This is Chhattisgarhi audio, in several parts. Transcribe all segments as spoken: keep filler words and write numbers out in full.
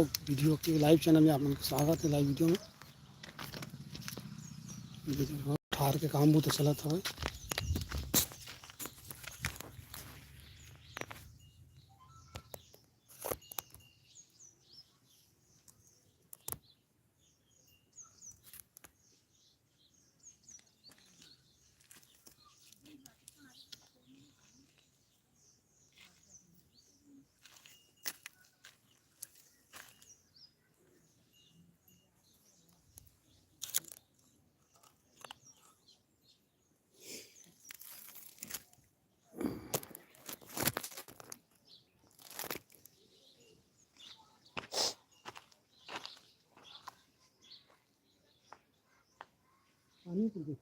वीडियो के लाइव चैनल में आप मन के स्वागत है। लाइव वीडियो में ठार के काम बहुत चलत हवय। पानी पी ले।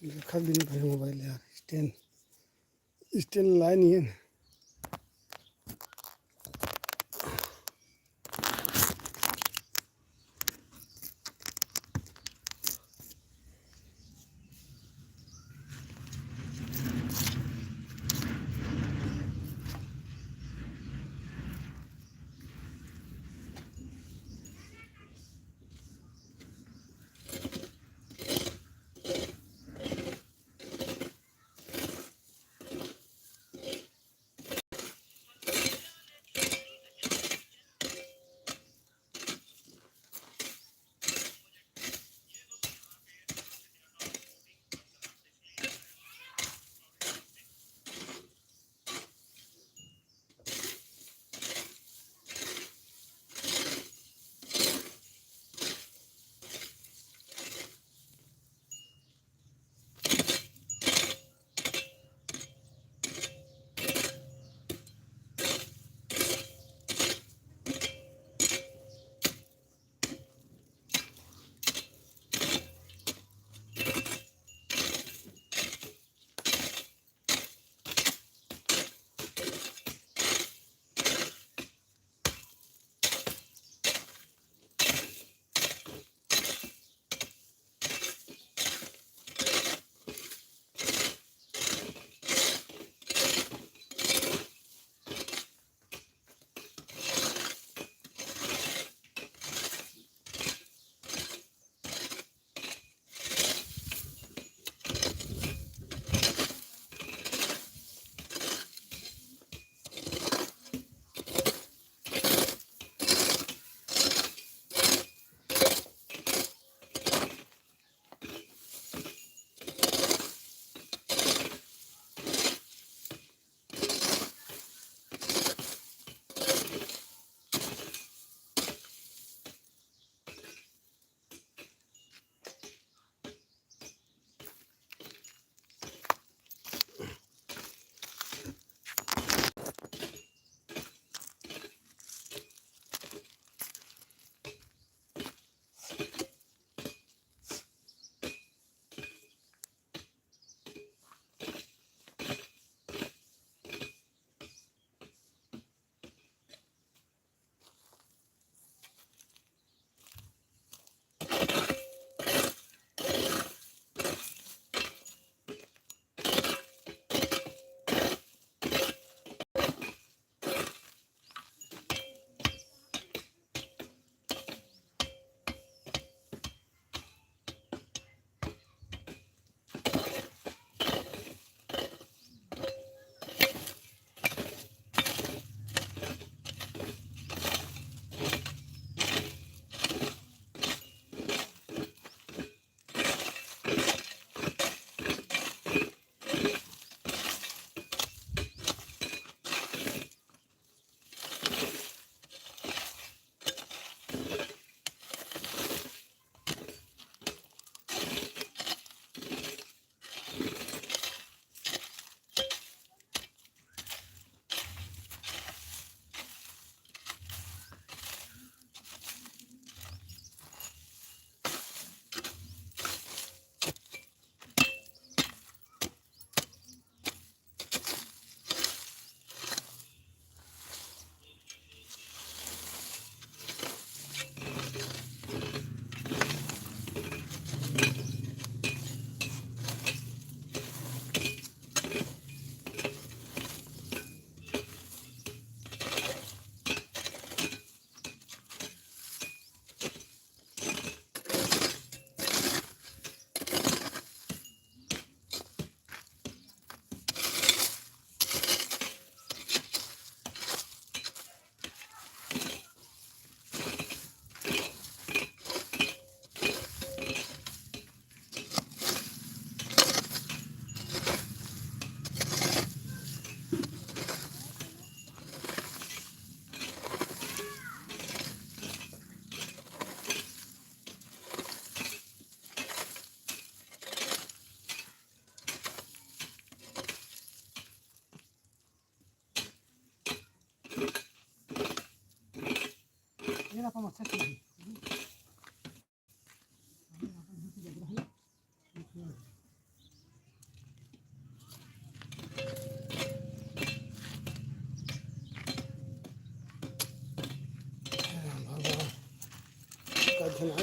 रखा भी नहीं भाई मोबाइल यार, स्टैंड, स्टैंड लाए नहीं है।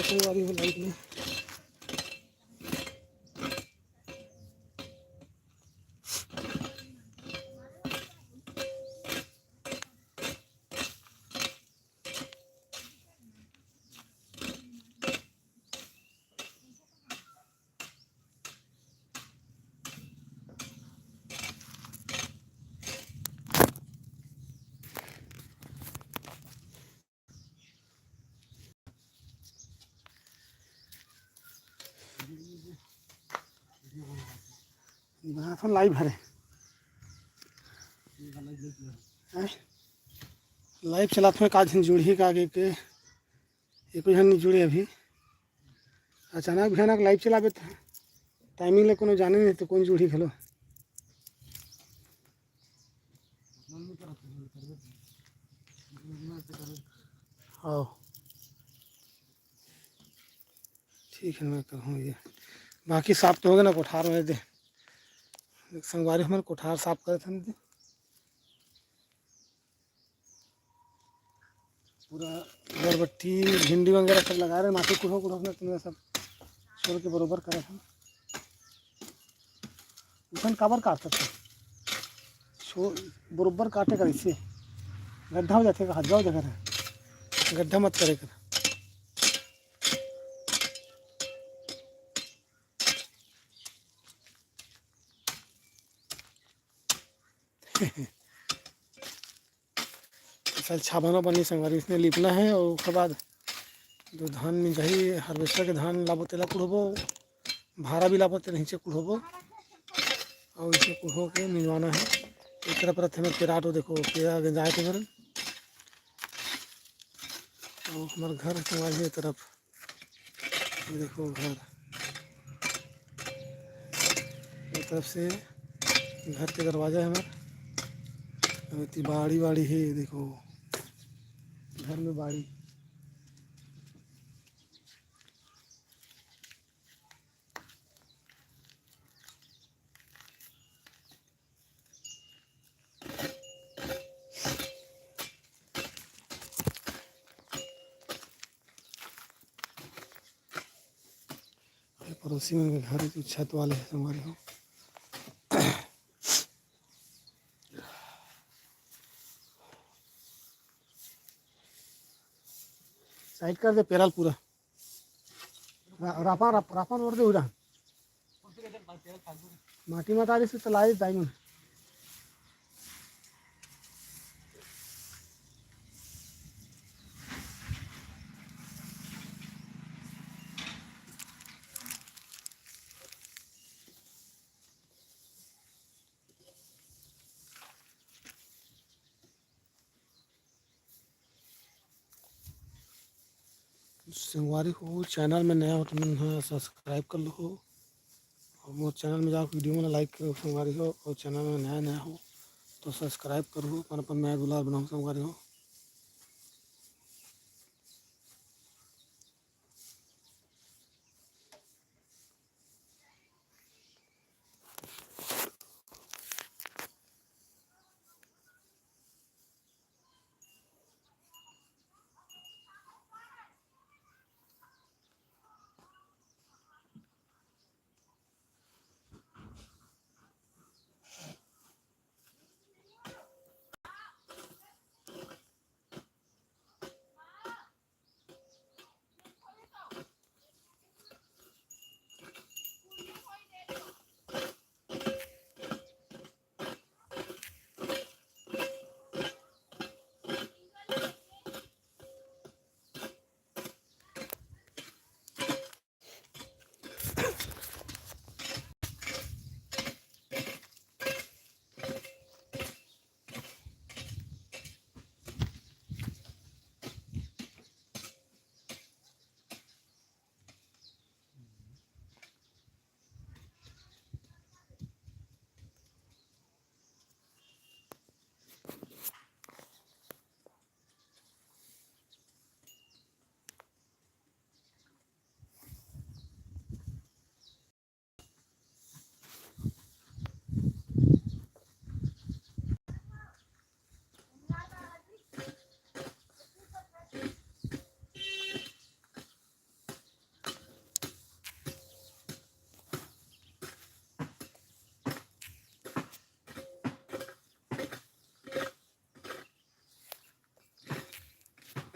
संगवारी हो लाइव में। अपन लाइव हरे। हैं? लाइव चलात हुए का झन जुड़ही का के, के एको झन नहीं जुड़े अभी। अचानक भयानक लाइव चलाबे त टाइमिंग ले कोनो जाने नहीं तो कौन जुड़ही घलो। हाँ, ठीक है, मैं करहूँ ये। बाकी साफ तो होगे ना कोठार में दे। संगवारी हमन कोठार साफ करे थे दे। पूरा बरबट्टी, भिंडी वगैरह सब लगा रहे, माटी कुढ़ो कुढ़ो अपना तुमने सब छोड़ के बरोबर करे थे। उठन काबर काट सकते? छो-, बरोबर काटे कर इसे गड्ढा हो जाते का, जाओ जगह रहे। गड्ढा मत करे कर। साल छाबा न बनी संगवारी, इसने लिपना है और ओकर बाद जो धान मिंजाही, हार्वेस्टर के धान लाबो तेला कुढ़बो, भारा भी लाबो तेला हिंचे कुढ़बो और इसे कुढ़ो के मिंजवाना है। एक तरफ रथे में पेराट, वो देखो पेरा गंजाए के बरन। और हमारे घर संगवारी ये तरफ ये देखो घर, ये तरफ से घर के दरवाजा है हमार। अउ एती बाड़ी वाड़ी है, ये देखो घर में बाड़ी। ये पड़ोसी मन के घर हे, छत वाले हे, संगवारी हो। साइड कर दे पेराल पूरा। रा-, रापा, राप-, रापा रोड दे उड़ा। माटी मत आ रही से तो लाई दाई मन। संगवारी हो, चैनल में नया हो तो मन ह सब्सक्राइब कर लो हो, और मोर चैनल में जाओ, वीडियो में लाइक करो संगवारी हो, और चैनल में नया नया हो तो सब्सक्राइब करो, अपन अपन नया दुलार बनाओ संगवारी हो।